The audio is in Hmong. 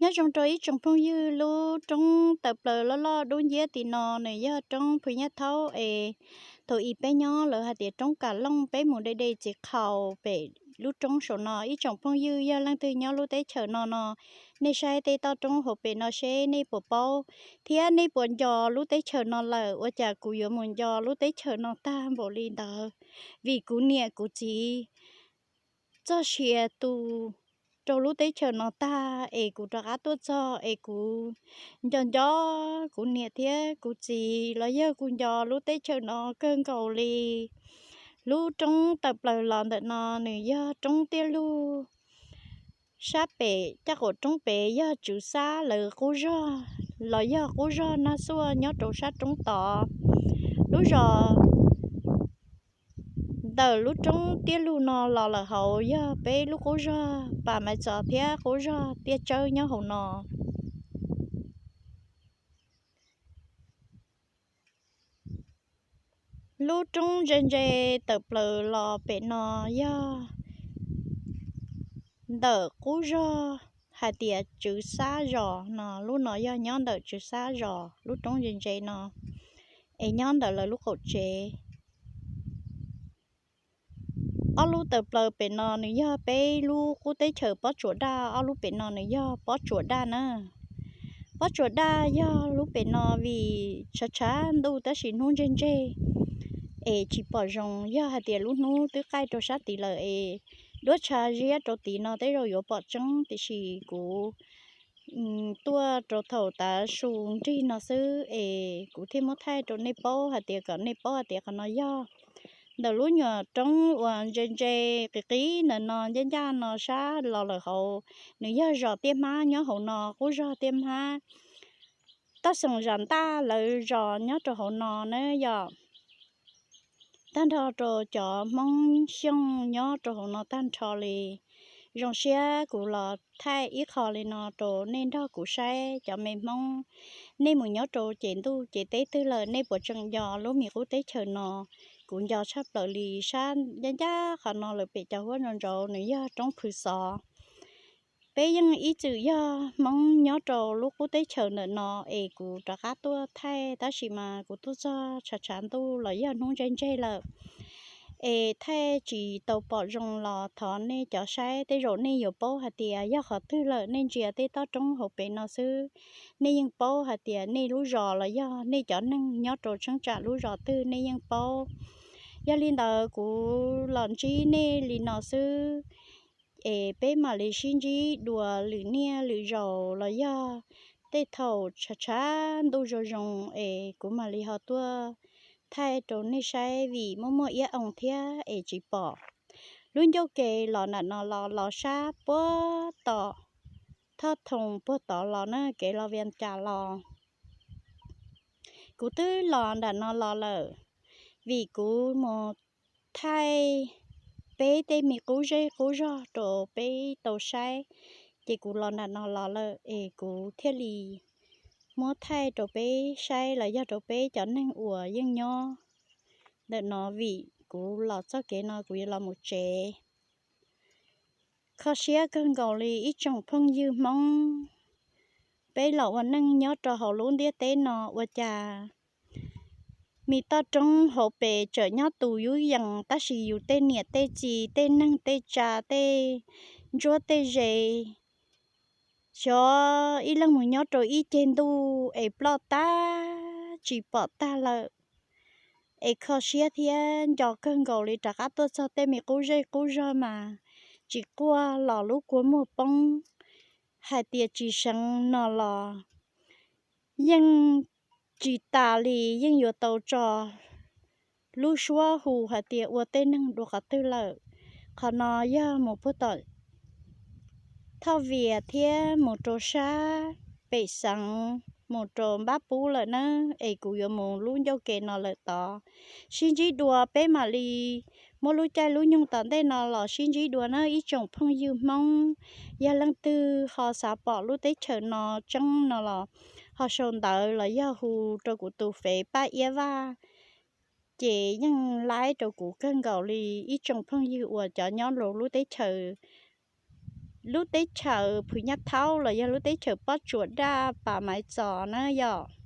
Nyob zoo rau ib tsoom phooj ywg, lub roob tawm plaws loj loj dub nciab tim no nws yog roob Phwv Nyaj Thaub es thaum ub peb nyob lawv hais tias roob Kam Looj, peb mus de de txiv qhaus pem lub roob saum no. Ib tsoom phooj ywg yog leej twg nyob lub teb chaws no no, nej saib tej toj roob hauv pem no seb nej puas paub thiab nej puas nco lub teb chaws no lawm. Ua cas kuv yuav mus nco lub teb chaws no tag npaum li ntawd? Vim kuv niam kuv txiv txoj sia tu rau lub teb chaws no tag es kuv rov qab tuaj txog es kuv nco nco kuv niam thiab kuv txiv los yog kuv nco lub teb chaws no kawg nkaus li. Lub roob tawm plaws los ntawm no nws yog roob tiaj lug. Sab pem caj qaum roob pem yog Tswv Xab lawv qub zog los yog qub zog Nag Xuaj nyob rau sab roob tod. Lub zos ntawm lub roob tiaj lug no los lawm hauv yog peb lub qub zog Pas Maiv Txos thiab qub zog Tiaj Tsawb nyob hauv no. Lub roob ntse ntse tawm plaws los pem no yog ntawm qub zog hais tias Tswv Xab zos no, lub no yog nyob ntawm Tswv Xab zos lub roob ntse ntse no, es nyob ntawm lawv lub qaum tsev. Ob lub tawm plaws pem no nws yog peb lub qub teb chaws Pob Tsuas Daj, ob lub pem no nws yog Pob Tsuas Daj na. Pob Tsuas Daj yog lub pem no vim tshav tshav ntuj tab sis hnub ntseg ntseg es tsis pom zoo. Yog hais tias lub hnub twb qaij rau sab tid lawm es duab tshav ziab rau tid no tej zaum yuav pom tseeb, tiam sis kuv tuaj rau thaum tav su nrig no xwb es kuv thiaj muab thaij rau nej paub hais tias kom nej paub hais tias qhov no yog ntawm lub nyuam roob uas ntse ntse qis qis ntawm no ncaj ncaj no sab los lawm hauv, nws yog zos Tiaj Hmab nyob hauv no, qub zog Tiaj Hmab. Toj xeem Zam Ntaj lawv zos nyob rau hauv no na yom. Tag nrho rau cov Hmoob Xyooj nyob rau hauv no tag nrho li. Zoo siab kuv los thaij ib qho li no rau nej nrog kuv saib cov me Hmoob. Nej mus nyob rau ces ntuj ces teb twg lawm nej puas tseem nco lub me qub teb chaws no? Kuv nco tshaj plaws li. Sab ncaj ncaj qhov no lawm pem cov huab nrau nraud nws yog roob Phwv Xov. Peb yeej ib txwm yog Hmoob nyob rau lub qub teb chaws ntawm no es kuv rov qab tuaj thaij tab sis mas kuv tuaj txog tshav tshav ntuj los yog hnub ntseg ntseg lawm es thaij tsis tau pom zoo los thov nej cov saib tej zaum nej yuav paub hais tias yog qhov twg lawm. Nej ntsia tej toj roob hauv pem no xwb nej yeej paub hais tias nej lub zos los yog nej cov neeg nyob rau cheeb tsam lub zos twg nej yeej paub. Yog li ntawd kuv los ntsib nej li no xwb es peb mam li sib ntsib dua lwm niaj lwm zaus los yog tej thaum tshav tshav ntuj zoo zoo es kuv mam li ho tuaj thaij rau nej saib vim muaj muaj iab oo thiab es tsis pom. Lub ncauj kev los nram no los los sab puag tom Thoj Thoo puag tod los na, kev los Vias Cas los. Kuv twb los nram no los lawm vim kuv mus thaij peb tej me qub zej qub zog rau peb tau saib, ces kuv los nram no los lawm es kuv thiaj li muab thaij rau peb saib los yog rau peb cov neeg uas yeej nyob ntawm no vim kuv los txoj kev no kuv yuav los mus tsev. Kho siab kawg nkaus li ib tsoom phooj ywg Hmoob, peb los ua neej nyob rau hauv lub ntiaj teb no ua cas me toj roob hauv pes tseem nyob tus yub yees tab sis yus tej niam tej txiv tej neeg tej tsav tej ntsuab tej ze xyov ib leeg mus nyob rau ib ceg ntuj es ploj tag tsis pom tag lawm. Es kho siab thiab nco kawg nkaus li rov qab tuaj txog tej me qub zej qub zog mas tsis quaj los lub kua muag poob, hais tias tsis seev no los yeej tsis tas li, yeej yuav tau tso lub suab hu hais tias ua tej neeg dua qhov twg lawm. Qhov no yog mus puag tom Thoj Vias thiab mus rau sab pem Xeev mus rau Npab Pub lawm na, es kuv yuav mus lub ncauj kev no lawm tod. Sib ntsib dua peb mam li muab lub caij lub nyoog tom ntej no los sib ntsib dua na ib tsoom phooj ywg Hmoob. Yog leej twg ho xav pom lub teb chaws no tseeb no los ho sau ntawv los yog hu rau kuv tus fev Paj Iab Vaj, ces yeej laib rau kuv kawg nkaus li ib tsoom phooj ywg uas cov nyob rau lub teb chaws lub teb chaws Phwv Nyab Thaub los yog lub teb chaws Pob Tsuas Daj Pas Maiv Txos na yom.